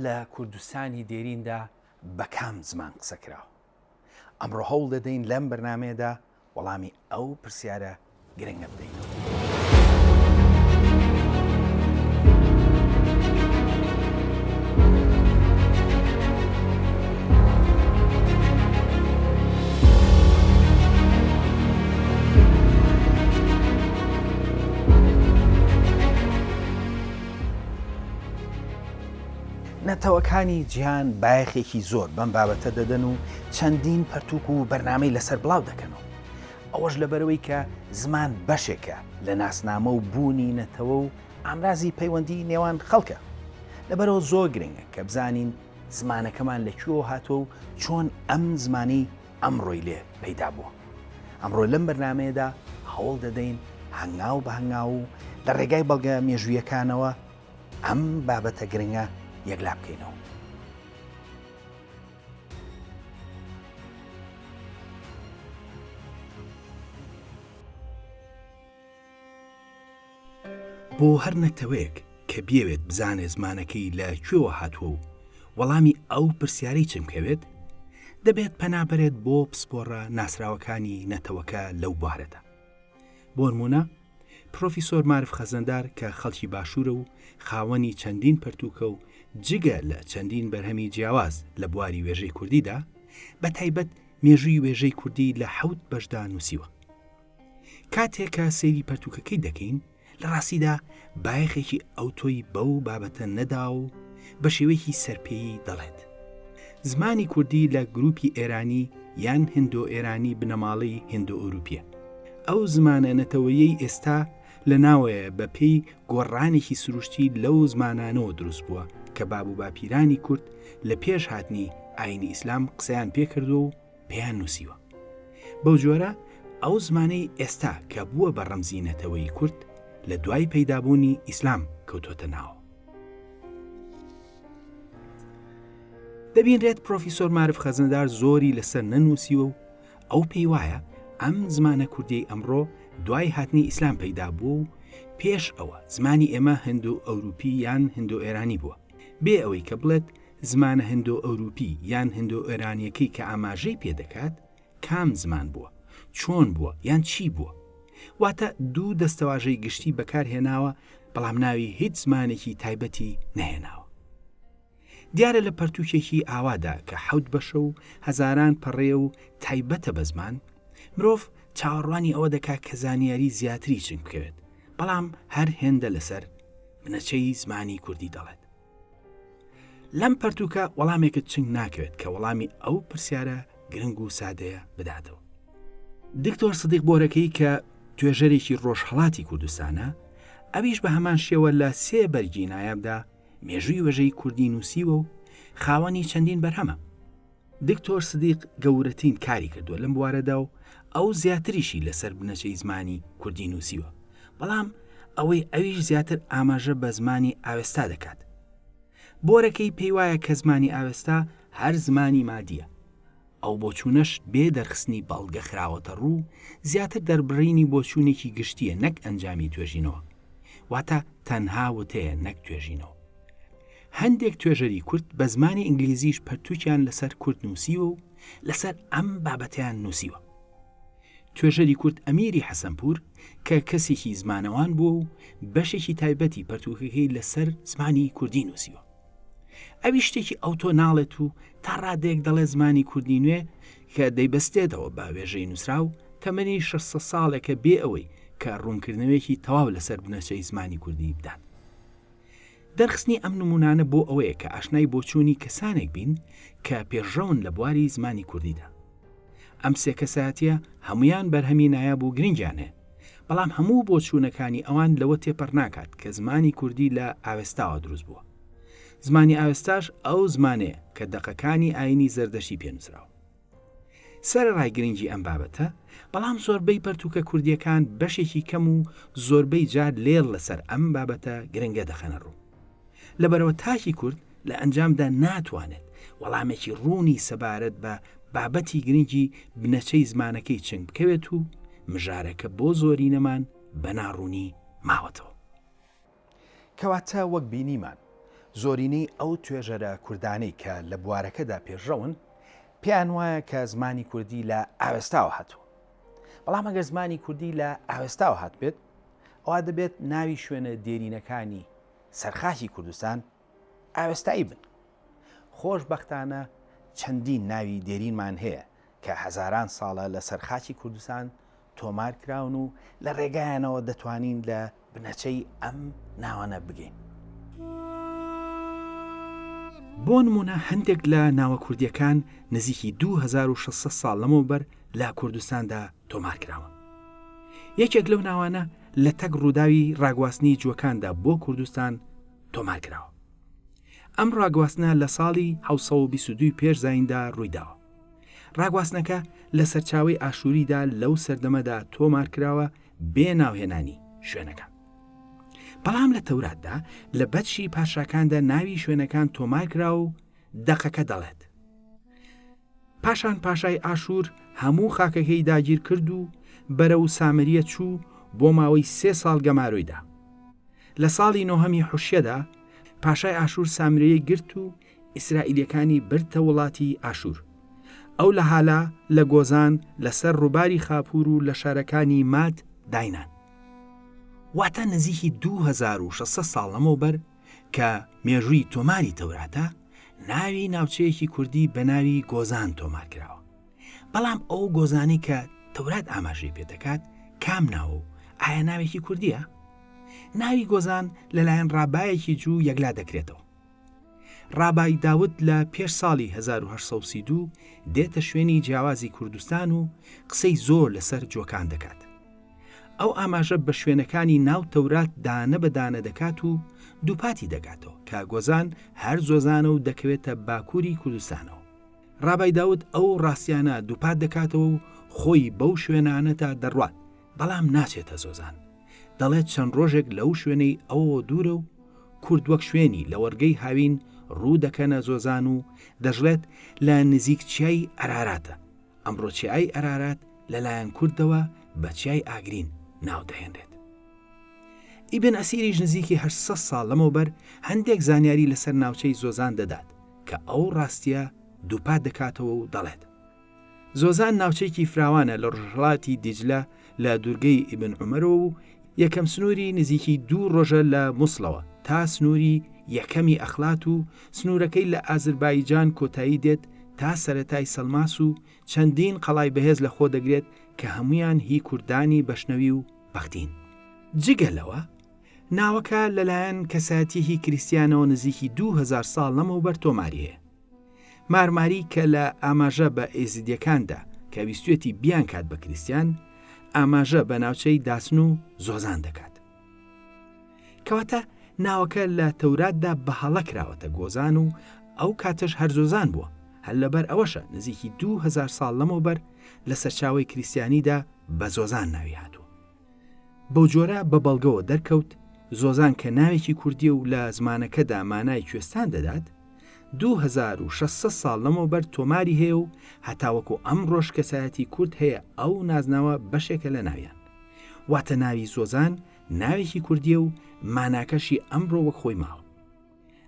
لە کوردستانی دێریندا بە کام زمان قسە کراوە؟ ئەمڕۆ هەوڵ دەدەین لەم بەرنامەیەدا وەڵامی ئەو پرسیارە گرنگە بدەینەوە. نەتەوەکانی جیهان بایەخێکی زۆر بەم بابەتە دەدەن و چەندین پەرتوک و بەرنامەی لەسەر بڵاو دەکەنەوە. ئەوەش لەبەرئەوەی کە زمان بەشێکە لە ناسنامە و بوونی نەتەوە و ئامرازی پەیوەندی نێوان خەڵکە. لەبەرئەوە زۆر گرنگە کە بزانین زمانەکەمان لە کوێوە هاتووە و چۆن ئەم زمانەی ئەمڕۆی لێ پەیدا بووە. ئەمڕۆ لەم بەرنامەیەدا هەوڵ دەدەین هەنگاو بە هەنگاو و لە ڕێگای بەڵگە مێژوویەکانەوە ئەم بابەتە گرنگە یەکلا بکەینەوە. بۆ هەر نەتەوەیەک کە بیەوێت بزانێت زمانەکەی لە کوێوە هاتووە و وەڵامی ئەو پرسیارەی چنگ بکەوێت، دەبێت پەنا بەرێت بۆ پسپۆڕە ناسراوەکانی نەتەوەکە لەو بوارەدا. بۆنموونە پرۆفیسۆر مارف خەزنەدار کە خەڵکی باشوورە و خاوەنی چەندین پەرتووکە و جگە لە چەندین بەرهەمی جیاواز لە بواری وێژەی کوردیدا، بە تایبەت مێژووی وێژەی کوردی لە حەوت بەشدا نووسیوە. کاتێ کە سەیری پەرتووکەکەی دەکەین، لە ڕاستیدا بایەخێکی ئەوتۆی بەو بابەتە نەدا و بە شێوەیەکی سەرپێیی دەڵێت، زمانی کوردی لە گرووپی ئێرانی یان هندۆ-ئێرانی بنەماڵەی هندۆ-ئەوروپییە. ئەو زمانە نەتەوەیەی ئێستا لە ناوەیە بە پێی گۆڕانێکی سروشتی لەو زمانانەوە دروست بووە کە باب و باپیرانی کورد لە پێش هاتنی ئایینی ئیسلام قسەیان پێ کردووە و پێیان نووسیوە. بەو جۆرە ئەو زمانەی ئێستا کە بووە بە ڕەمزی نەتەوەی کورد لە دوای پەیدابوونی ئیسلام کەوتۆتە ناوە. دەبینرێت پرۆفیسۆر مارف خەزنەدار زۆری لەسەر نەنووسیوە و ئەو پێی وایە ئەم زمانە کوردیەی ئەمڕۆ دوای هاتنی ئیسلام پەیدا بووە و پێش ئەوە زمانی ئێمە هندو ئەوروپی یان هندو ئێرانی بووە بێ ئەوەی کە بڵێت زمانە هندۆ ئەوروپی یان هندۆ ئێرانیەکەی کە ئاماژەی پێ دەکات کام زمان بووە، چۆن بووە یان چی بووە؟ واتە دوو دەستەواژەی گشتی بەکار هێناوە بەڵام ناوی هیچ زمانێکی تایبەتی نەهێناوە. دیارە لە پەرتووکێکی ئاوادا کە حەوت بەشە و هەزاران پەڕەیە و تایبەتە بە زمان، مرۆڤ چاوەڕوانی ئەوە دەکات کە زانیاری زیاتری چنگ بکەوێت، بەڵام هەر هێندە لەسەر بنەچەی زمانی کوردی دەڵێت. لەم پەرتووکە وەڵامێکت چنگ ناکەوێت کە وەڵامی ئەو پرسیارە گرنگ و سادەیە بداتەوە. دکتۆر سدیق بۆرەکەی کە توێژەرێکی ڕۆژهەڵاتی کوردستانە، ئەویش بە هەمان شێوە لە سێ بەرگی نایابدا مێژووی وێژەی کوردی نووسیوە و خاوەنی چەندین بەرهەمە. دکتۆر سدیق گەورەترین کاری کردووە لەم بوارەدا و ئەو زیاتریشی لەسەر بنەچەی زمانی کوردی نووسیوە، بەڵام ئەوەی ئەویش زیاتر ئاماژە بە زمانی ئاوێستا دەکات. بۆرەکەی پێیوایە کە زمانی ئاوێستا هەر زمانی مادییە. ئەو بۆچوونەش بێ دەرخستنی بەڵگە خراوەتە ڕوو، زیاتر دەربڕینی بۆچوونێکی گشتییە نەک ئەنجامی توێژینەوە. واتە تەنها وتەیە نەک توێژینەوە. هەندێک توێژەری کورد بە زمانی ئینگلیزیش پەرتووکیان لەسەر کورد نووسیوە و لەسەر ئەم بابەتەیان نووسیوە. توێژەری کورد ئەمیری حەسەنپوور کە کەسێکی زمانەوان بووە و بەشێکی تایبەتی پەرتووکەکەی لەسەر زمانی کوردی نووسیوە. ئەویش شتێکی ئەوتۆ ناڵێت و تا ڕادەیەک دەڵێ زمانی کوردی نوێ کە دەیبەستێتەوە بە وێژەی نووسراو تەمەنی 600 ساڵێکە بێ ئەوەی کە ڕوونکردنەوەیەکی تەواو لەسەر بنەچەی زمانی کوردی بدات. دەرخستنی ئەم نموونانە بۆ ئەوەیە کە ئاشنای بۆچوونی کەسانێک بین کە پێشڕەون لە بواری زمانی کوردیدا. ئەم سێ کەسایەتییە هەموویان بەرهەمی نایاب و گرنگیان هەیە، بەڵام هەموو بۆچوونەکانی ئەوان لەوە تێپەڕ ناکات کە زمانی کوردی لە ئاوێستاوە دروست بووە. زمانی ئاوێستاش ئەو زمانەیە کە دەقەکانی ئایینی زەردەشتی پێ نووسراوە. سەرەڕای گرنگی ئەم بابەتە، بەڵام زۆربەی پەرتووکە کوردییەکان بەشێکی کەم و زۆربەی جار لێڵ لەسەر ئەم بابەتە گرنگە دەخەنە ڕوو. لەبەرئەوە تاکی کورد لە ئەنجامدا ناتوانێت وەڵامێکی ڕوونی سەبارەت بە بابەتی گرنگی بنەچەی زمانەکەی چنگ بکەوێت و مژارەکە بۆ زۆرینەمان بە ناڕوونی ماوەتەوە. کەواتە وەک بینیمان. زۆرینەی ئەو توێژەرە کوردانەی کە لە بوارەکەدا پێشڕەون، پێیان وایە کە زمانی کوردی لە ئاوێستاوە هاتووە. بەڵام ئەگەر زمانی کوردی لە ئاوێستاوە هاتبێت، ئەوا دەبێت ناوی شوێنە دێرینەکانی سەرخاکی کوردستان ئاوێستایی بن. خۆشبەختانە چەندین ناوی دێرینمان هەیە کە هەزاران ساڵە لەسەر خاکی کوردستان تۆمار کراون و لە ڕێگایانەوە دەتوانین لە بنەچەی ئەم ناوانە بگەین. بۆ نموونە هەندێک لە ناوە کوردییەکان نزیکی 2600 ساڵ لەمەوبەر لە کوردستاندا تۆمار کراون. یەکێک لەو ناوانە لە تەک ڕووداوی ڕاگواستنی جووەکاندا بۆ کوردستان تۆمار کراوە. ئەم ڕاگواستنە لە ساڵی 722 پێش زاییندا ڕوویداوە. ڕاگواستنەکە لە سەرچاوەی ئاشووریدا لەو سەردەمەدا تۆمار کراوە بێ ناوهێنانی شوێنەکان. بەڵام لە تەوراتدا لە بەشی پاشاکاندا ناوی شوێنەکان تۆمار کراوە و دەقەکە دەڵێت، پاشان پاشای ئاشوور هەموو خاکەکەی داگیر کرد و بەرەو سامریە چوو بۆ ماوەی سێ ساڵ گەمارۆی دا. لە ساڵی نۆهەمی حوشیەدا پاشای ئاشوور سامریەی گرت و ئیسرائیلیەکانی بردتە وڵاتی ئاشوور. ئەو لە هالا، لە گۆزان، لە سەر ڕووباری خاپوور و لە شارەکانی ماد داینان. واتە نزیکی 2600 ساڵ لەمەوبەر کە مێژووی تۆماری تەوراتە، ناوی ناوچەیەکی کوردی بە ناوی گۆزان تۆمار کراوە. بەڵام ئەو گۆزانەی کە تەورات ئاماژەی پێ دەکات کام ناوە و ئایا ناوێکی کوردییە؟ ناوی گۆزان لەلایەن ڕابایەکی جوو یەکلا دەکرێتەوە. ڕابای داود لە پێش ساڵی 1832 دێتە شوێنی جیاوازی کوردستان و قسەی زۆر لەسەر جووەکان دەکات. ئەو ئاماژە بە شوێنەکانی ناو تەورات دانە بە دانە دەکات و دووپاتی دەکاتەوە کە گۆزان هەر زۆزانە و دەکەوێتە باکووری کوردستانەوە. ڕابای داود ئەو ڕاستیانە دووپات دەکاتەوە و خۆی بەو شوێنانەدا دەڕوات، بەڵام ناچێتە زۆزان. دەڵێت چەند ڕۆژێک لەو شوێنەی ئەوەوە دوورە و کورد وەک شوێنی لەوەڕگەی هاوین ڕوو دەکەنە زۆزان و دەشڵێت لە نزیک چیای ئەراراتە. ئەمڕۆ چیای ئەرارات لەلایەن کوردەوە بە چیای ئاگرین ناو دەهێنرێت. ئیبن ئەسیریش نزیکی 800 ساڵ لەمەوبەر هەندێک زانیاری لەسەر ناوچەی زۆزان دەدات کە ئەو ڕاستیە دووپات دەکاتەوە و دەڵێت زۆزان ناوچەیەکی فراوانە لە ڕۆژهەڵاتی دیجلە لە دوورگەی ئیبن عومەرەوە و یەکەم سنووری نزیکی دوو ڕۆژە لە موسڵەوە تا سنووری یەکەمی ئەخلات و سنوورەکەی لە ئازربایجان کۆتایی دێت تا سەرەتای سەلماس و چەندین قەڵای بەهێز لە خۆ دەگرێت کە هەموویان هی کوردانی بەشنەوی و بەختین. جگە لەوە ناوەکە لەلایەن کەسایەتییەکی کریستیانەوە نزیکی 2000 ساڵ لەمەوبەر تۆماری هەیە. مارماری کە لە ئاماژە بە ئێزیدیەکاندا کە ویستویەتی بیانکات بە کریستیان، ئاماژە بە ناوچەی داسن و زۆزان دەکات. کەواتە ناوەکە لە تەوراتدا بە هەڵە کراوەتە گۆزان و ئەو کاتەش هەر زۆزان بووە، هەر لەبەر ئەوەشە نزیکی 2000 ساڵ لەمەوبەر لە سەرچاوەی کریستیانیدا بە زۆزان ناوی هاتووە. بەوجۆرە بە بەڵگەوە دەرکەوت زۆزان کە ناوێکی کوردیە و لە زمانەکەدا مانای کوێستان دەدات، 2600 ساڵ لەمەوبەر تۆماری هەیە و هەتاوەکو ئەمڕۆش کەسایەتی کورد هەیە ئەو نازناوە بەشێکە لە ناویان. واتە ناوی زۆزان ناوێکی کوردیە و ماناکەشی ئەمڕۆ وەک خۆی ماوە.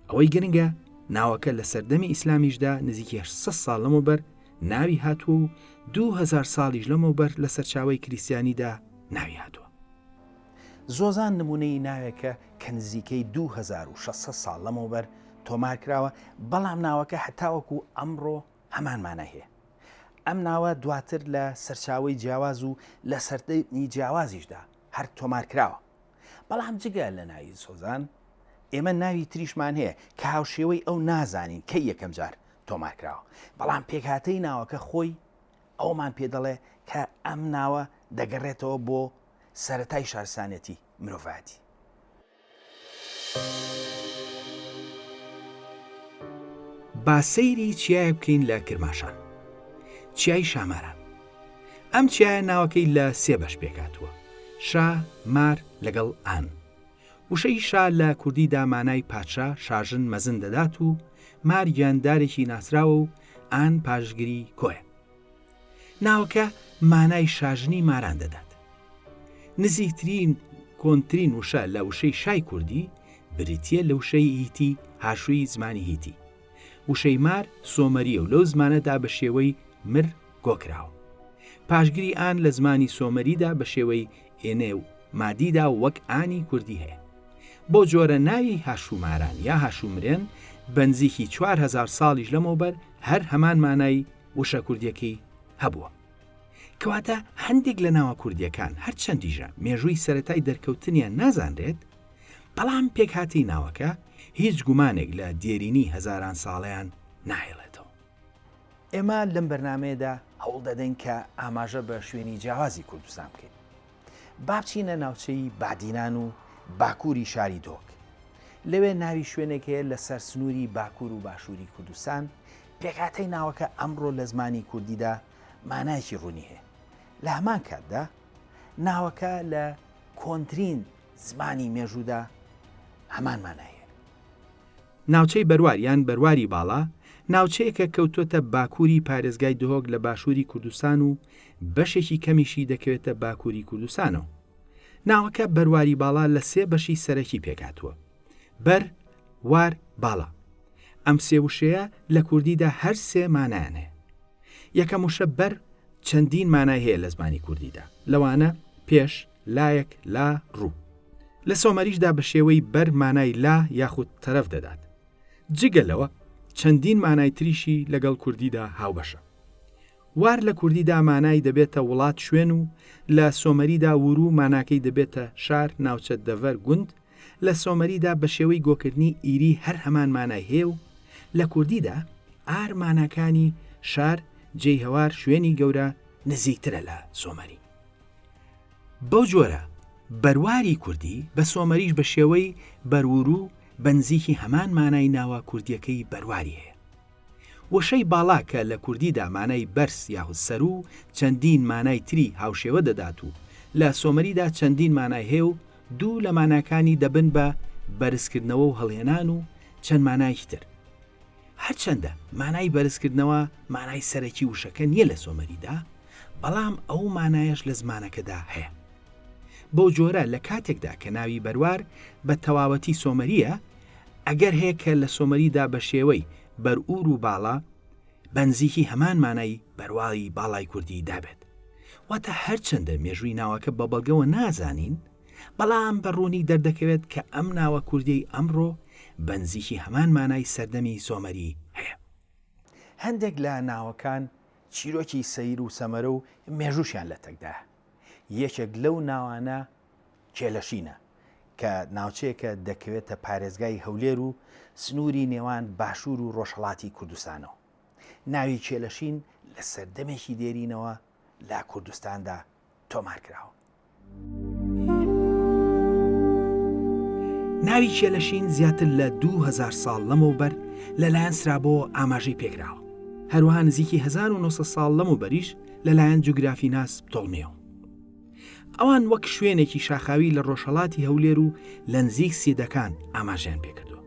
ئەوەی گرنگە ناوەکە لە سەردەمی ئیسلامیشدا نزیکی 800 ساڵ لەمەوبەر ناوی هاتووە و 2000 ساڵیش لەمەوبەر لە سەرچاوەی کریستیانیدا ناوی هاتووە. زۆزان نموونەی ناوێکە کە نزیکەی 2600 ساڵ لەمەوبەر تۆمار کراوە، بەڵام ناوەکە هەتاوەکو ئەمڕۆ هەمان مانای هەیە. ئەم ناوە دواتر لە سەرچاوەی جیاواز و لە سەردەمی جیاوازیشدا هەر تۆمار کراوە. بەڵام جگە لە ناوی سۆزان ئێمە ناوی تریشمان هەیە کە هاوشێوەی ئەو نازانین کەی یەکەم جار تۆمار کراوە بەڵام پێکهاتەی ناوەکە خۆی ئەومان پێ دەڵێ کە ئەم ناوە دەگەڕێتەوە بۆ سەتای شارستانێتی مرۆڤایەتی. با سەیری چیایەک بکەین لە کرماشان چیای شاماران ئەم چیایە ناوەکەی لە سێ بەش پێکهاتووە، شا، مار، لەگەڵ ئان. وشەی شا لە کوردیدا مانای پادشا، شاژن، مەزن دەدات و مار گیاندارێکی ناسراوە و ئان پاشگری کۆیە. ناوەکە مانای شاژنی ماران دەدات. نزیکترین کۆنترین وشە لە وشەی شای کوردی بریتییە لە وشەی هیتی هاشووی زمانی هیتی. وشەی مار سۆمەرییە و لەو زمانەدا بە شێوەی مر گۆ کراوە. پاشگری ئان لە زمانی سۆمەریدا بە شێوەی ئێنێ و مادیدا وەک ئانی کوردی هەیە. بەو جۆرە ناوی هاشووماران یا هاشوومرێن بەنزیکی 4000 ساڵیش لەمەوبەر هەر هەمان مانای وشە کوردیەکەی هەبووە. کەواتە هەندێک لە ناوە کوردیەکان هەرچەندیشە مێژووی سەرەتای دەرکەوتنیان نازانرێت، بەڵام پێکهاتەی ناوەکە هیچ گومانێک لە دێرینی هەزاران ساڵەیان ناهێڵێتەوە. ئێمە لەم بەرنامەیەدا هەوڵ دەدەین کە ئاماژە بە شوێنی جیاوازی کوردستان بکەین. با بچینە ناوچەی بادینان و باکووری شاری دهۆک. لەوێ ناوی شوێنێک هەیە لەسەر سنووری باکوور و باشووری کوردستان، پێکهاتەی ناوەکە ئەمڕۆ لە زمانی کوردیدا مانایەکی ڕوونی هەیە. لە هەمان کاتدا ناوەکە لە کۆنترین زمانی مێژوودا هەمان مانای هەیە. ناوچەی بەروار یان بەرواری باڵا، ناوچەیەکە کەوتۆتە باکووری پارێزگای دهۆک لە باشووری کوردستان و بەشێکی کەمیشی دەکەوێتە باکووری کوردستانەوە. ناوەکە بەرواری باڵا لە سێ بەشی سەرەکی پێکهاتووە، بەر، وار، باڵا. ئەم سێ وشەیە لە کوردیدا هەر سێ مانایان هەیە. یەکەم وشە بەر چەندین مانای هەیە لە زمانی کوردیدا، لەوانە، پێش، لایەک، لا، ڕوو. لە سۆمەریشدا بە شێوەی بەر مانای لا یاخود تەرەف دەدات. جگە لەوە چەندین مانای تریشی لەگەڵ کوردیدا هاوبەشە. وار لە کوردیدا مانای دەبێتە وڵات شوێن و لە سۆمەریدا ورو ماناکەی دەبێتە شار، ناوچە، دەڤەر، گوند، لە سۆمەریدا بە شێوەی گۆکردنی ئیری هەر هەمان مانای هەیە و لە کوردیدا ئار ماناکانی، شار، جێی هەوار، شوێنی گەورە، نزیکترە لە سۆمەری. بەو جۆرە بەرواری کوردی بە سۆمەریش بە شێوەی، بەرورو، بە نزیکی هەمان مانای ناوە کوردییەکەی بەرواری هەیە. وشەی باڵا کە لە کوردیدا مانای بەرز یاخود سەروو و چەندین مانای تری هاوشێوە دەدات و لە سۆمەریدا چەندین مانای هەیە و دوو لە ماناکانی دەبن بە بەرزکردنەوە و هەڵهێنان و چەند مانایەکی تر. هەرچەندە مانای بەرزکردنەوە مانای سەرەکی وشەکە نییە لە سۆمەریدا، بەڵام ئەو مانایەش لە زمانەکەدا هەیە. بەو جۆرە لە کاتێکدا کە ناوی بەروار بە تەواوەتی سۆمەرییە، ئەگەر هەیە کە لە سۆمەریدا بە شێوەی، بەرئوور و باڵا، بە نزیکی هەمان مانای بەرواڵی باڵای کوردی دابێت. واتە هەرچەندە مێژووی ناوەکە بە بەڵگەوە نازانین، بەڵام بە ڕوونی دەردەکەوێت کە ئەم ناوە کوردیەی ئەمڕۆ بە نزیکی هەمان مانای سەردەمی سۆمەری هەیە. هەندێک لە ناوەکان چیرۆکی سەیر و سەمەرە و مێژووشیان لەتەکدایە. یەکێک لەو ناوانە کێلەشینە، کە ناوچەیەکە دەکەوێتە پارێزگای هەولێر و سنووری نێوان باشوور و ڕۆژهەڵاتی کوردستانەوە. ناوی کێلەشین لە سەردەمێکی دێرینەوە لە کوردستاندا تۆمار کراوە. ناوی کێلەشین زیاتر لە 2000 ساڵ لەمەوبەر لەلایەن سرابۆوە ئاماژەی پێکراوە، هەروەها نزیکی 1900 ساڵ لەمەوبەریش لەلایەن جوگرافیناس پتۆڵمیەوە. ئەوان وەک شوێنێکی شاخاوی لە ڕۆژهەڵاتی هەولێر و لە نزیک سیدەکان ئاماژەیان پێکردووە.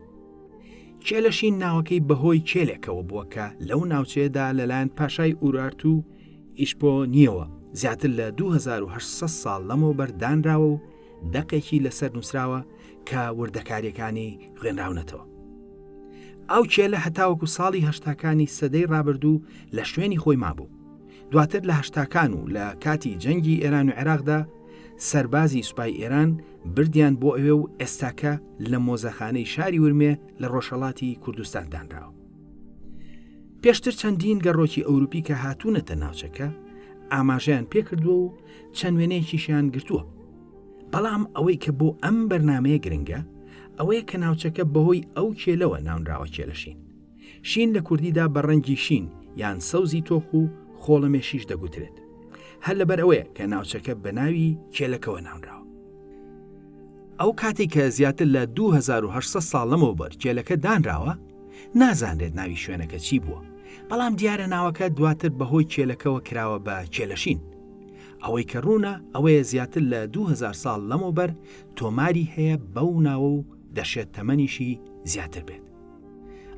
کێلەشین ناوەکەی بەهۆی کێلێکەوە بووە کە لەو ناوچەیەدا لەلایەن پاشای ئورارتو ئیشپۆنییەوە زیاتر لە 2800 ساڵ لەمەوبەر دانراوە و دەقێکی لەسەر نووسراوە کە وردەکاریەکانی خوێنراونەتەوە. ئەو کێلە هەتاوەکو ساڵی هەشتاکانی سەدەی ڕابردوو لە شوێنی خۆی مابوو. دواتر لە هەشتاکان و لە کاتی جەنگی ئێران و عێراقدا سەربازی سوپای ئێران بردیان بۆ ئەوێ و ئێستاکە لە مۆزەخانەی شاری ورمێ لە ڕۆژهەڵاتی کوردستان دانراوە. پێشتر چەندین گەڕۆکی ئەوروپی کە هاتوونەتە ناوچەکە ئاماژەیان پێکردووە و چەند وێنەیەکیشیان گرتووە. بەڵام ئەوەی کە بۆ ئەم بەرنمەیە گرنگە ئەوەیە کە ناوچەکە بەهۆی ئەو کێلەوە ناونراوە کێلەشین. شین لە کوردیدا بە ڕەنگی شین یان سەوزی تۆخ و خۆڵەمێشیش دەگوترێت. هەر لەبەر ئەوەیە کە ناوچەکە بە ناوی کێلەکەوە ناونراوە. ئەو کاتێک کە زیاتر لە 2800 ساڵ لەمەوبەر کێلەکە دانراوە، نازانرێت ناوی شوێنەکە چی بووە، بەڵام دیارە ناوەکە دواتر بەهۆی کێلەکەوە کراوە بە کێلەشین. ئەوەی کە ڕوونە ئەوەیە زیاتر لە 2000 ساڵ لەمەوبەر تۆماری هەیە بەو ناوە و دەشێت تەمەنیشی زیاتر بێت.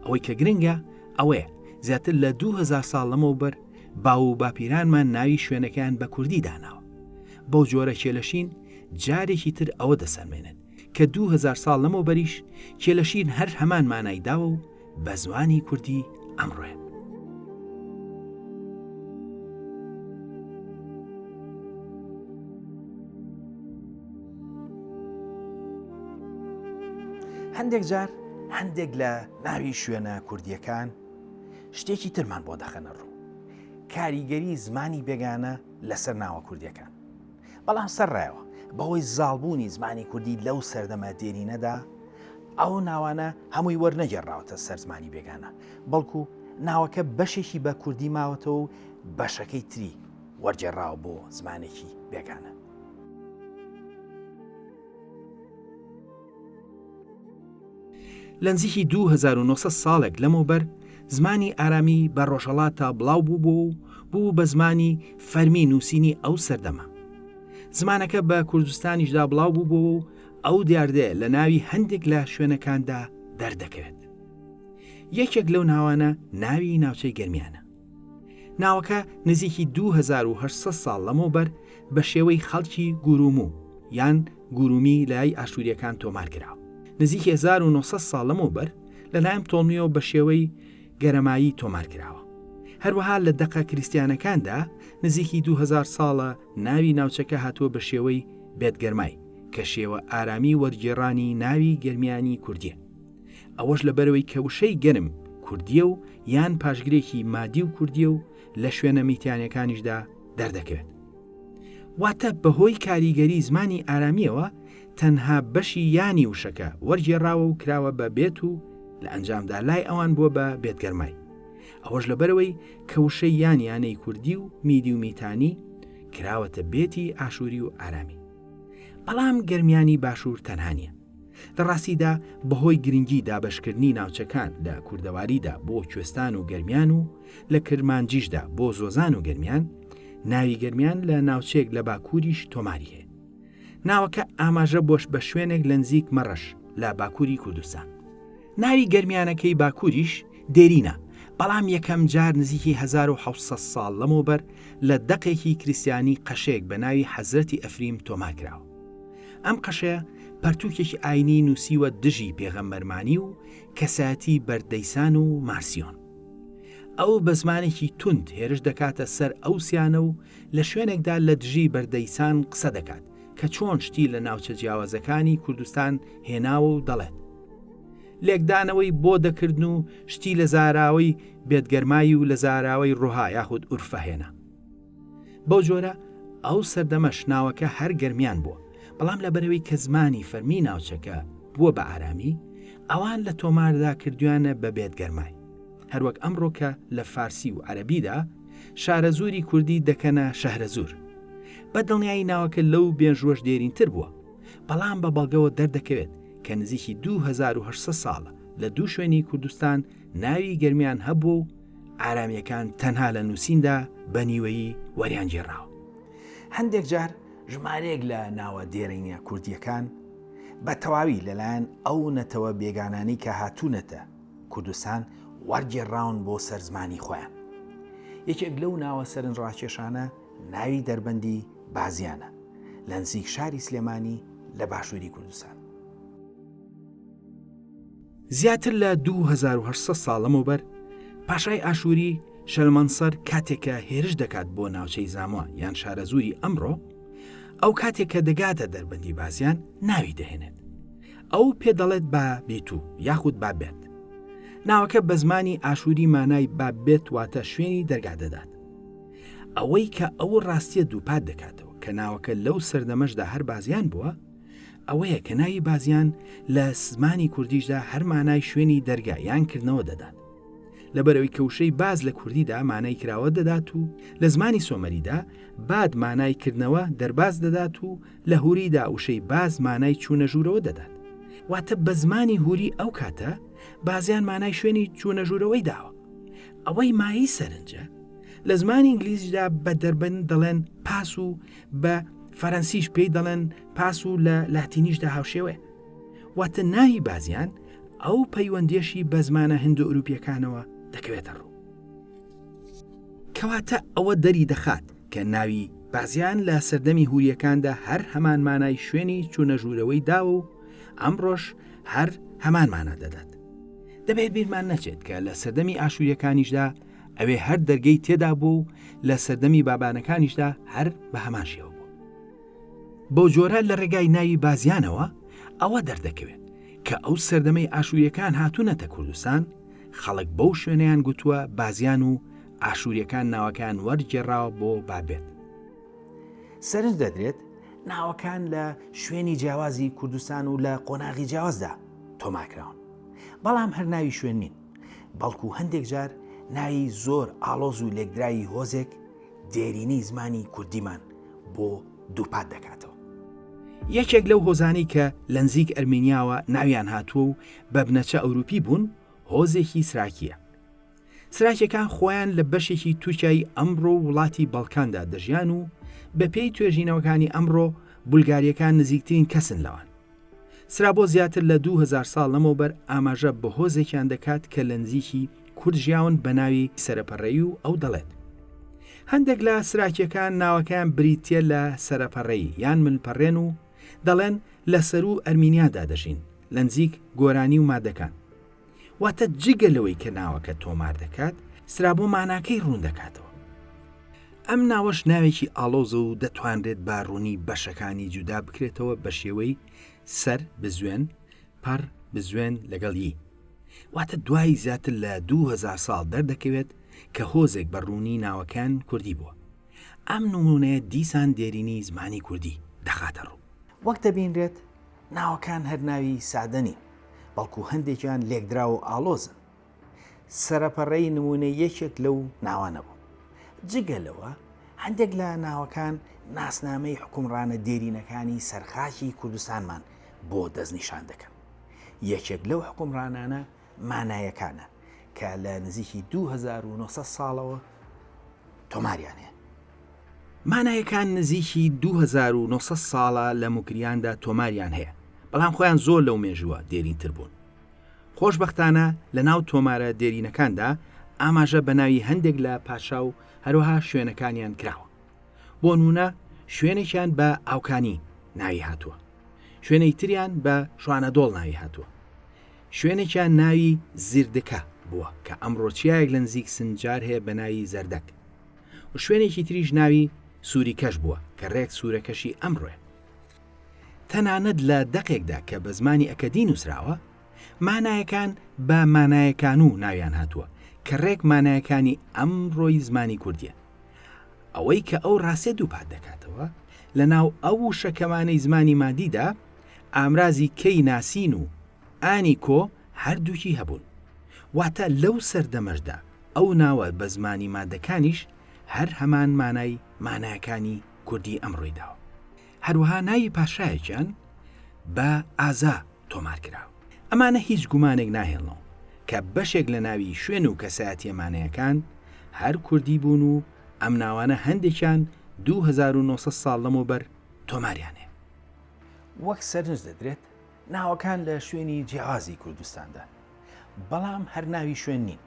ئەوەی کە گرنگە ئەوەیە زیاتر لە 2000 ساڵ لەمەوبەر باو و باپیرانمان ناوی شوێنەکەیان بە کوردی داناوە. بەو جۆرە کێلەشین جارێکی تر ئەوە دەسەلمێنێت. کە 2000 ساڵ لەمەوبەریش کێلەشین هەر هەمان مانای داوە و بە زمانی کوردی ئەمڕۆیە. هەندێک جار هەندێک لە ناوی شوێنە کوردیەکان شتێکی ترمان بۆ دەخەنە ڕوو کاریگەری زمانی بێگانە لەسەر ناوە کوردیەکان بەڵام سەرڕایەوە بەهۆی زاڵبوونی زمانی کوردی لەو سەردەمە دێرینەدا ئەو ناوانە هەمووی وەرنەگێڕراوەتە سەر زمانی بێگانە بەڵکو ناوەکە بەشێکی بە کوردی ماوەتەوە و بەشەکەی تری وەرگێڕراوە بۆ زمانێکی بێگانە. لە نزیکی 2900 ساڵێک لەمەوبەر زمانی ئارامی بە ڕۆژهەڵاتدا بڵاو بووبووە و بوو بە زمانی فەرمی نووسینی ئەو سەردەمە. زمانەکە بە کوردستانیشدا بڵاو بووبووە و ئەو دیاردەیە لە ناوی هەندێک لە شوێنەکاندا دەردەکەوێت. یەکێک لەو ناوانە ناوی ناوچەی گەرمیانە. ناوەکە نزیکی 2800 ساڵ لەمەوبەر بە شێوەی خەڵکی گورومو یان گورومی لای ئاشووریەکان تۆمار کرا. نزیکی 1900 ساڵ لەمەوبەر لەلایەن پتۆڵمیەوە بە شێوەی گەرەمایی تۆمار کراوە. هەروەها لە دەقە کریستیانەکاندا نزیکی 2000 ساڵە ناوی ناوچەکە هاتووە بە شێوەی بێتگەرمای کە شێوە ئارامی وەرگێڕانی ناوی گەرمیانی کوردیە. ئەوەش لەبەرئەوەی کە وشەی گەرم کوردییە و یان پاشگرێکی مادی و کوردییە و لە شوێنە میتیانەکانیشدا دەردەکەوێت. واتە بەهۆی کاریگەری زمانی ئارامییەوە تەنها بەشی یانی وشەکە وەرگێڕاوە و کراوە بە بێت و لە ئەنجامدا لای ئەوان بووە بە بێتگەرمای. ئەوەش لەبەرئەوەی کە وشەی یان یانەی کوردی و میدی و میتانی کراوەتە بێتی ئاشووری و ئارامی. بەڵام گەرمیانی باشوور تەنها نییە. لە ڕاستیدا بەهۆی گرنگی دابەشکردنی ناوچەکان لە کوردەواریدا بۆ کوێستان و گەرمیان و لە کرمانجیشدا بۆ زۆزان و گەرمیان، ناوی گەرمیان لە ناوچەیەک لە باکووریش تۆماری هەیە. ناوەکە ئاماژە بۆش بە شوێنێک لە نزیک مەڕەش لە باکووری کوردستان. ناوی گەرمیانەکەی باکووریش دێرینە، بەڵام یەکەم جار نزیکی 1700 ساڵ لەمەوبەر لە دەقێکی کریستیانی قەشەیەک بە ناوی حەزرەتی ئەفریم تۆمار کراوە. ئەم قەشەیە پەرتووکێکی ئاینی نووسیوە دژی پێغەمبەرمانی و کەسایەتی بەردەیسان و مارسیۆن. ئەو بە زمانێکی توند هێرش دەکاتە سەر ئەو سیانە و لە شوێنێکدا لە دژی بەردەیسان قسە دەکات کە چۆن شتی لە ناوچە جیاوازەکانی کوردستان هێناوە و دەڵێت لێکدانەوەی بۆ دەکردن و شتی لە زاراوەی بێتگەرمایی و لە زاراوەی ڕوها یاخود ئورفە هێنا. بەو جۆرە ئەو سەردەمەش ناوەکە هەر گەرمیان بووە، بەڵام لەبەرئەوەی کە زمانی فەرمی ناوچەکە بووە بە ئارامی، ئەوان لە تۆماردا کردویانە بە بێتگەرمای. هەروەک ئەمڕۆ کە لە فارسی و عەرەبیدا شارەزووری کوردی دەکەنە شەهرەزوور. بە دڵنیایی ناوەکە لەو مێژووەش دێرینتر بووە، بەڵام بە بەڵگەوە دەردەکەوێت کە نزیکی 2800 ساڵە لە دوو شوێنی کوردستان ناوی گەرمیان هەبووە و ئارامییەکان تەنها لە نووسیندا بە نیوەیی وەریانگێڕاوە. هەندێک جار ژمارەیەک لە ناوە دێرینە کوردییەکان بە تەواوی لەلایەن ئەو نەتەوە بێگانانەی کە هاتوونەتە کوردستان وەرگێڕراون بۆ سەر زمانی خۆیان. یەکێک لەو ناوە سەرنجڕاکێشانە ناوی دەربەندی بازیانە لە نزیک شاری سلێمانی لە باشووری کوردستان. زیاتر لە 2800 ساڵ لەمەوبەر پاشای ئاشووری شەلمەنسەر کاتێک کە هێرش دەکات بۆ ناوچەی زاموا یان شارەزووری ئەمڕۆ ئەو کاتێک کە دەگاتە دەربەندی بازیان ناوی دەهێنێت ئەو پێ دەڵێت با بیتو یاخود با بێت ناوەکە بە زمانی ئاشووری مانای با بێت واتە شوێنی دەرگا دەدات ئەوەی کە ئەو ڕاستیە دووپات دەکاتەوە کە ناوەکە لەو سەردەمەشدا هەر بازیان بووە ئەوەیە کە ناوی بازیان لە زمانی کوردیشدا هەر مانای شوێنی دەرگا یان کردنەوە دەدات. لەبەرئەوەی کە وشەی باز لە کوردیدا مانای کراوە دەدات و لە زمانی سۆمەریدا باد مانای کردنەوە دەرباز دەدات و لە هوریدا وشەی باز مانای چوونە ژوورەوە دەدات. واتە بە زمانی هوری ئەو کاتە بازیان مانای شوێنی چوونە ژوورەوەی داوە. ئەوەی مایەی سەرنجە لە زمانی ئینگلیزیدا بە دەربەند دەڵێن پاس و بە فەرەنسیش پێی دەڵێن پاس و لە لاتینیشدا هاوشێوەیە. واتە ناوی بازیان ئەو پەیوەندیەشی بە زمانە هندۆئوروپیەکانەوە دەکەوێتە ڕوو. کەواتە ئەوە دەری دەخات کە ناوی بازیان لە سەردەمی هوریەکاندا هەر هەمان مانای شوێنی چوونە ژوورەوەی داوە و. ئەمڕۆش هەر هەمان مانا دەدات. دەبێت بیرمان نەچێت کە لە سەردەمی ئاشووریەکانیشدا ئەوێ هەر دەرگەی تێدا بوو و لە سەردەمی بابانەکانیشدا هەر بە هەمان شێوە بوو. بەو جۆرە لە ڕێگای ناوی بازیانەوە ئەوە دەردەکەوێت کە ئەو سەردەمەی ئاشووریەکان هاتوونەتە کوردستان خەڵک بەو شوێنەیان گوتووە بازیان و ئاشووریەکان ناوەکەیان وەرگێڕاوە بۆ بابێت. سەرنج دەدرێت ناوەکان لە شوێنی جیاوازی کوردستان و لە قۆناغی جیاوازدا تۆمارکراون بەڵام هەر ناوی شوێن نین بەڵکو هەندێک جار ناوی زۆر ئاڵۆز و لێکدراوی هۆزێک دێرینەی زمانی کوردیمان بۆ دووپات دەکاتەوە. یەکێک لەو هۆزانەی کە لەنزیک ئەرمینیاوە ناویان هاتووە و بە بنەچە ئەوروپی بوون، هۆزێکی سراکییە. سراکیەکان خۆیان لە بەشێکی تورکیای ئەمڕۆ و وڵاتی بەڵکاندا دەژیان و بەپێی توێژینەوەکانی ئەمڕۆ بولگاریەکان نزیکترین کەسن لەوان. سرابۆ زیاتر لە 2000 ساڵ لەمەوبەر ئاماژە بە هۆزێکیان دەکات کە لە نزیکی کورد ژیاون بە ناوی سەرەپەڕەیی و ئەو دەڵێت هەندێک لە سراکیەکان ناوەکەیان بریتیە لە سەرەپەڕەیی یان ملپەڕێن و دەڵێن لە سەروو ئەرمینیادا دەژین لە نزیک گۆرانی و مادەکان. واتە جگە لەوەی کە ناوەکە تۆمار دەکات، سترابۆ ماناکەی ڕوون دەکاتەوە. ئەم ناوەش ناوێکی ئاڵۆزە و دەتوانرێت بە ڕوونی بەشەکانی جودا بکرێتەوە بە شێوەی سەر بزوێن، پەڕ بزوێن لەگەڵ ی. واتە دوای زیاتر لە 2000 ساڵ دەردەکەوێت کە هۆزێک بە ڕوونی ناوەکەیان کوردی بووە. ئەم نموونەیە دیسان دێرینی زمانی کوردی دەخاتە ڕوو. وەک دەبینرێت ناوەکان هەر ناوی سادە نین، بەڵکو هەندێکیان لێکدراو و ئاڵۆزن. سەرەپەڕەی نموونەی یەکێک لەو ناوانە بوو. جگە لەوە، هەندێک لە ناوەکان ناسنامەی حوکمڕانە دێرینەکانی سەرخاکی کوردستانمان بۆ دەستنیشان دەکەن. یەکێک لەو حوکمڕانانە مانایەکانە کە لە نزیکی 2900 ساڵەوە تۆماریان هەیە. مانایەکان نزیکی 2900 ساڵە لە موکریاندا تۆماریان هەیە، بەڵام خۆیان زۆر لەو مێژووە دێرینتر بوون. خۆشبەختانە لە ناو تۆمارە دێرینەکاندا ئاماژە بە ناوی هەندێک لە پادشا و هەروەها شوێنەکانیان کراوە. بۆ نموونە شوێنێکیان بە ئاوکانی ناوی هاتووە. شوێنێکی تریان بە شوانەدۆڵ ناوی هاتووە. شوێنێکیان ناوی زیردکە بووە کە ئەمڕۆ چیایەک لە نزیک سنجار هەیە بە ناوی زەردەک و شوێنێکی تریش ناوی سووریکەش بووە کە ڕێک سوورەکەشی ئەمڕۆیە. تەنانەت لە دەقێکدا کە بە زمانی ئەکەدی نووسراوە، مانایەکان بە مانایەکان و ناویان هاتووە کە ڕێک مانایەکانی ئەمڕۆی زمانی کوردییە. ئەوەی کە ئەو ڕاستیە دووپات دەکاتەوە، لە ناو ئەو وشە کەمانەی زمانی مادیدا، ئامرازی کەی ناسین و ئانی کۆ هەردووکی هەبوون. واتە لەو سەردەمەشدا ئەو ناوە بە زمانی مادەکانیش هەر هەمان مانای مانایەکانی کوردی ئەمڕۆی داوە. هەروەها ناوی پاشایەکیان بە ئازا تۆمار کراوە. ئەمانە هیچ گومانێک ناهێڵنەوە کە بەشێک لە ناوی شوێن و کەسایەتییە مانایەکان هەر کوردی بوون و ئەم ناوانە هەندێکیان 2900 ساڵ لەمەوبەر تۆماریان هەیە. وەک سەرنج دەدرێت ناوەکان لە شوێنی جیاوازی کوردستاندان، بەڵام هەر ناوی شوێن نین،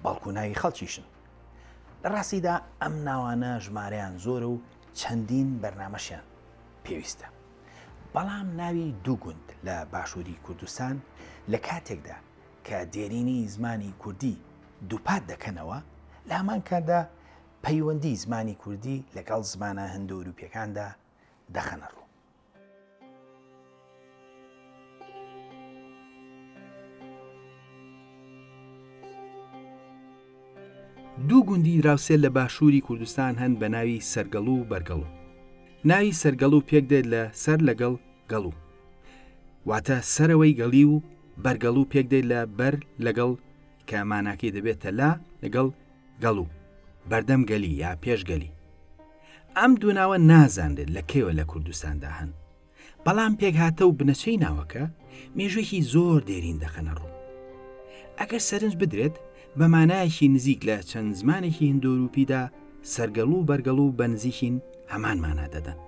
بەڵکو ناوی خەڵکیشن. لە ڕاستیدا ئەم ناوانە ژمارەیان زۆرە و چەندین بەرنامەشیان پێویستە. بەڵام ناوی دوو گوند لە باشووری کوردستان لە کاتێکدا کە دێرینی زمانی کوردی دووپات دەکەنەوە، لە هەمان کاتدا پەیوەندی زمانی کوردی لەگەڵ زمانە هندۆئەوروپییەکاندا دەخەنە ڕوو. دوو گوندی دراوسێ لە باشووری کوردستان هەن بە ناوی سەرگەڵو و بەرگەڵو. ناوی سەرگەڵو پێک دێت لە سەر لەگەڵ گەڵو. واتە سەرەوەی گەڵی و بەرگەڵو پێک دێت لە بەر لەگەڵ کە ماناکەی دەبێتە لا لەگەڵ گەڵو، بەردەم گەلی یا پێش گەلی. ئەم دوو ناوە نازانرێت لە کەیەوە لە کوردستاندا هەن. بەڵام پێکهاتە و بنەچەی ناوەکە مێژوویەکی زۆر دێرین دەخەنە ڕوو. ئەگەر سەرنج بدرێت بە مانایەکی نزیک لە چەند زمانێکی هندۆروپیدا سەرگەڵو و بەرگەڵو بە نزیکین هەمان مانا دەدەن.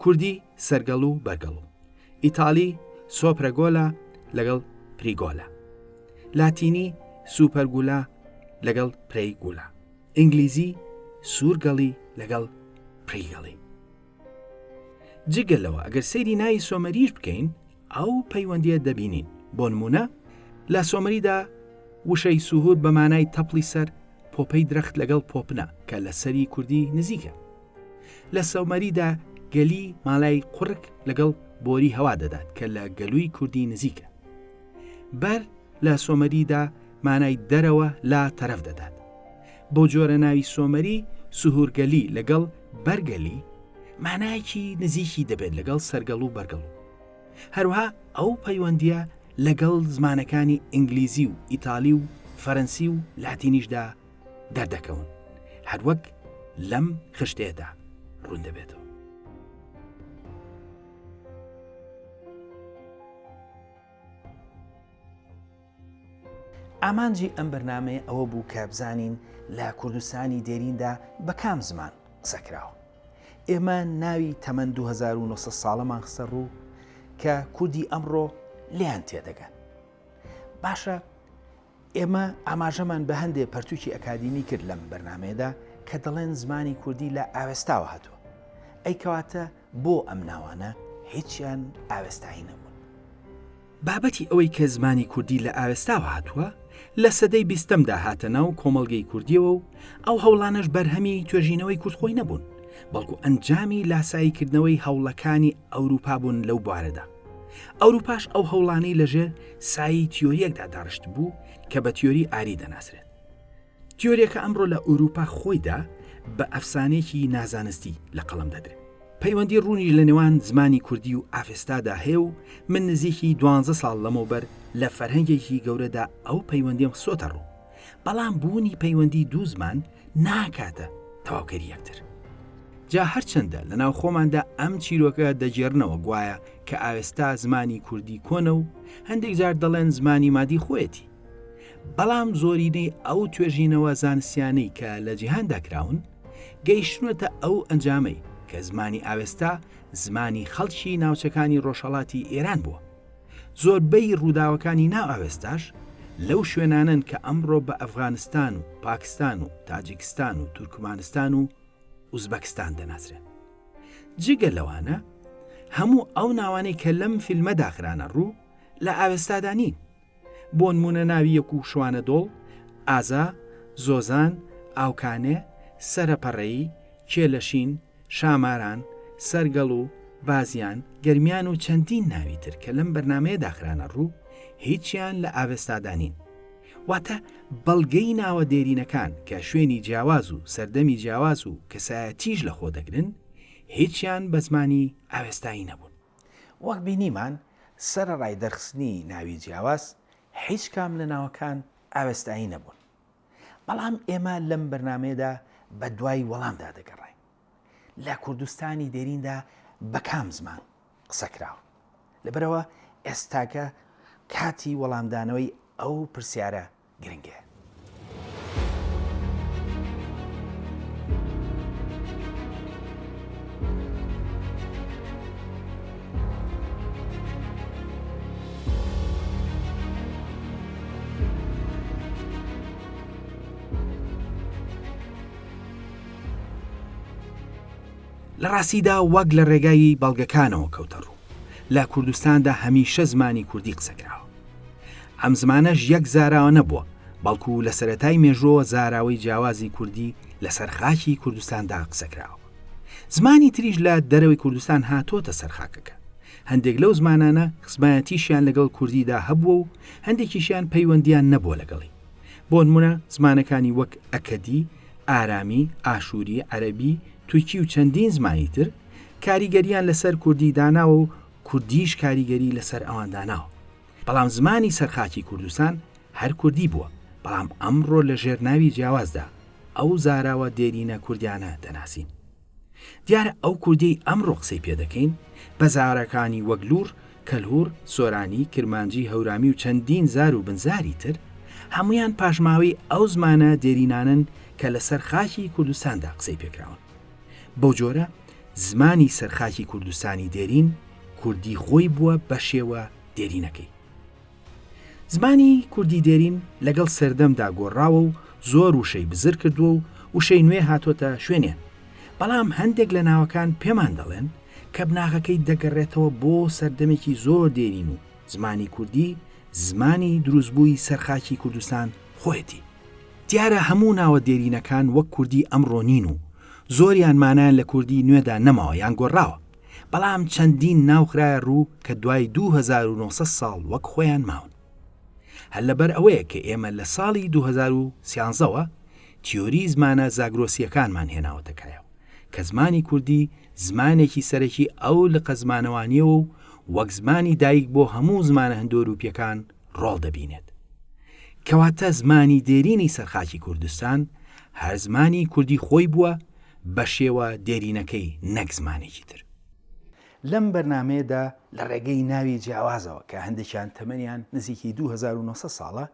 کوردی سەرگەڵو و بەرگەڵو. ئیتالی سۆپرەگۆلا لەگەڵ پریگۆلا. لاتینی سوپەرگولا لەگەڵ پرەیگولا. ئینگلیزی سوورگەڵی لەگەڵ پریگەڵی. جگە لەوە ئەگەر سەیری ناوی سۆمەریش بکەین. ئەو پەیوەندییە دەبینین. بۆ نموونە لە سۆمەریدا وشەی سوهور بە مانای تەپڵی سەر پۆپەی درەخت لەگەڵ پۆپنە کە لە سەری کوردی نزیکە. لە سۆمەریدا گەلی مالای قوڕگ لەگەڵ بۆری هەوا دەدات کە لە گەلووی کوردی نزیکە. بەر لە سۆمەریدا مانای دەرەوە لا تەرەف دەدات. بەو جۆرە ناوی سۆمەری سهورگەلی لەگەڵ بەرگەلی مانایەکی نزیکی دەبێت لەگەڵ سەرگەڵ و بەرگەڵ و. هەروەها ئەو پەیوەندییە لەگەڵ زمانەکانی ئینگلیزی و ئیتالی و فەرەنسی و لاتینیشدا دەردەکەون هەروەک لەم خشتەیەدا ڕوون دەبێتەوە. ئامانجی ئەم بەرنامەیە ئەوە بوو کە بزانین لە کوردستانی دێریندا بە کام زمان قسە کراوە. ئێمە ناوی تەمەن 2900 ساڵەمان خستە ڕوو کە کوردی ئەمڕۆ لێیان تێدەگەن. باشە ئێمە ئاماژەمان بە هەندێ پەرتوکی ئەکادیمی کرد لەم بەرنمەیەدا کە دەڵێن زمانی کوردی لە ئاوێستاوە هاتووە. ئەی کەواتە بۆ ئەم ناوانە هیچیان ئاوێستایی نەبوون؟ بابەتی ئەوەی کە زمانی کوردی لە ئاوێستاوە هاتووە، لە سەدەی بیستەمدا هاتە ناو کۆمەڵگەی کوردییەوە و ئەو هەوڵانەش بەرهەمی توێژینەوەی کورد خۆی نەبوون، بەڵکو ئەنجامی لاساییکردنەوەی هەوڵەکانی ئەوروپا بوون لەو بوارەدا. ئەوروپاش ئەو هەوڵانەی لەژێر سایەی تیۆرییەکدا داڕشتبوو کە بە تیۆری ئاری دەناسرێت. تیۆریەکە ئەمڕۆ لە ئورووپا خۆیدا بە ئەفسانەیەکی نازانستی لە قەڵەم دەدرێت. پەیوەندی ڕوونیش لە نێوان زمانی کوردی و ئاڤێستادا هەیە و من نزیکی دوانزە ساڵ لەمەوبەر لە فەرهەنگێکی گەورەدا ئەو پەیوەندیەم خستۆتە ڕوو. بەڵام بوونی پەیوەندی دوو زمان ناکاتە تەواوکەری یەکتر. جا هەرچەندە لە ناو خۆماندا ئەم چیرۆکە دەگێڕنەوە گوایە کە ئاوێستا زمانی کوردی کۆنە و هەندێک جار دەڵێن زمانی مادی خۆیەتی. بەڵام زۆرینەی ئەو توێژینەوە زانستیانەی کە لە جیهاندا کراون، گەیشتوونەتە ئەو ئەنجامەی کە زمانی ئاوێستا زمانی خەڵکی ناوچەکانی ڕۆژهەڵاتی ئێران بووە. زۆربەی ڕووداوەکانی ناو ئاوێستاش لەو شوێنانەن کە ئەمڕۆ بە ئەفغانستان و پاکستان و تاجیکستان و تورکمانستان و ئوزبەکستان دەناسرێن. جگە لەوانە هەموو ئەو ناوانەی کە لەم فیلمەدا خرانە ڕوو لە ئاوێستادا نین. بۆنموونە ناوی یەک و شوانە دۆڵ، ئازا، زۆزان، ئاوکانێ، سەرەپەڕەیی، کێلەشین، شاماران، سەرگەڵو، بازیان، گەرمیان و چەندین ناوی تر کە لەم بەرنامەیەدا خرانە ڕوو، هیچیان لە ئاڤێستادا نین. واتە بەڵگەی ناوە دێرینەکان کە شوێنی جیاواز و سەردەمی جیاواز و کەسایەتیش لە خۆ دەگرن، هیچیان بە زمانی ئاوێستایی نەبوون. وەک بینیمان سەرەڕای دەرخستنی ناوی جیاواز، هیچ کام لە ناوەکان ئاوێستایی نەبوون. بەڵام ئێمە لەم بەرنامەیەدا بە دوای وەڵامدا دەگەڕاین. لە کوردستانی دێریندا بە کام زمان قسە کراوە؟ لەبەرئەوە ئێستاکە کاتی وەڵامدانەوەی ئەو پرسیارە گرنگە. لە ڕاستیدا وەک لە ڕێگای بەڵگەکانەوە کەوتە ڕوو لە کوردستاندا هەمیشە زمانی کوردی قسە کراوە. ئەم زمانەش یەک زاراوە نەبووە، بەڵکو لە سەرەتای مێژووەوە زاراوەی جیاوازی کوردی لەسەر خاکی کوردستاندا قسە کراوە. زمانی تریش لە دەرەوەی کوردستان هاتۆتە سەر خاکەکە. هەندێک لەو زمانانە خزمایەتیشیان لەگەڵ کوردیدا هەبووە و هەندێکیشیان پەیوەندییان نەبووە لەگەڵی. بۆنمونە زمانەکانی وەک ئەکەدی، ئارامی، ئاشووری، عەرەبی، تورکی و چەندین زمانی تر کاریگەرییان لەسەر کوردی داناوە و کوردیش کاریگەری لەسەر ئەوان داناوە. بەڵام زمانی سەر خاکی کوردستان هەر کوردی بووە، بەڵام ئەمڕۆ لە ژێر ناوی جیاوازدا ئەو زاراوە دێرینە کوردیانە دەناسین. دیارە ئەو کوردیەی ئەمڕۆ قسەی پێ دەکەین بە زارەکانی وەک لوڕ، کەلهوڕ، سۆرانی، کرمانجی، هەورامی و چەندین زار و بنزاری تر، هەموویان پاشماوەی ئەو زمانە دێرینانەن کە لە سەر خاکی کوردستاندا قسەی پێکراون. بەو جۆرە زمانی سەر خاکی کوردستانی دێرین کوردی خۆی بووە بە شێوە دێرینەکەی. زمانی کوردی دێرین لەگەڵ سەردەمدا گۆڕاوە و زۆر وشەی بزر کردووە و وشەی نوێ هاتۆتە شوێنیان. بەڵام هەندێک لە ناوەکان پێمان دەڵێن کە بناغەکەی دەگەڕێتەوە بۆ سەردەمێکی زۆر دێرین و زمانی کوردی زمانی دروستبووی سەر خاکی کوردستان خۆیەتی. دیارە هەموو ناوە دێرینەکان وەک کوردی ئەمڕۆ نین و زۆریان مانایان لە کوردی نوێدا نەماوە یان گۆڕاوە، بەڵام چەندین ناو خرایە ڕوو کە دوای 2900 ساڵ وەک خۆیان ماون. هەر لەبەر ئەوەیە کە ئێمە لە ساڵی 2013 وە تیۆری زمانە زاگرۆسییەکانمان هێناوەتە کایەوە کە زمانی کوردی زمانێکی سەرەکی ئەو لقە زمانەوانییەوە و وەک زمانی دایک بۆ هەموو زمانە هندۆروپییەکان ڕۆڵ دەبینێت. کەواتە زمانی دێرینی سەر خاکی کوردستان هەر زمانی کوردی خۆی بووە بە شێوە دێرینەکەی نەک زمانێکی تر. لەم بەرنامەیەدا لە ڕێگەی ناوی جیاوازەوە کە هەندێکیان تەمەنیان نزیکی 2900 ساڵە،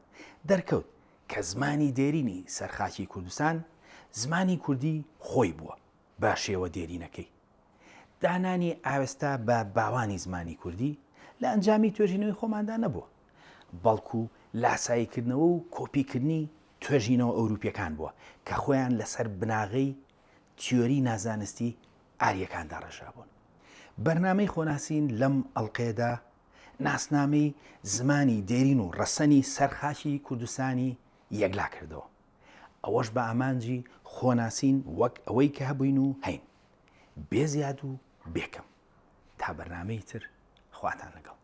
دەرکەوت کە زمانی دێرینی سەر خاکی کوردستان زمانی کوردی خۆی بووە بە شێوە دێرینەکەی. دانانی ئاوێستا بە باوانی زمانی کوردی لە ئەنجامی توێژینەوەی خۆماندا نەبووە، بەڵکو لاساییکردنەوە و کۆپیکردنی توێژینەوە ئەوروپییەکان بووە کە خۆیان لەسەر بناغەی تیۆری نازانستی ئارییەکان داڕێژرابوون. بەرنامەی خۆناسین لەم ئەڵقەیەدا ناسنامەی زمانی دێرین و ڕەسەنی سەر خاکی کوردستانی یەکلا کردەوە. ئەوەش بە ئامانجی خۆناسین وەک ئەوەی کە هەبووین و هەین. بێ زیاد و بێ کەم. تا بەرنامەی تر خواتان لەگەڵ.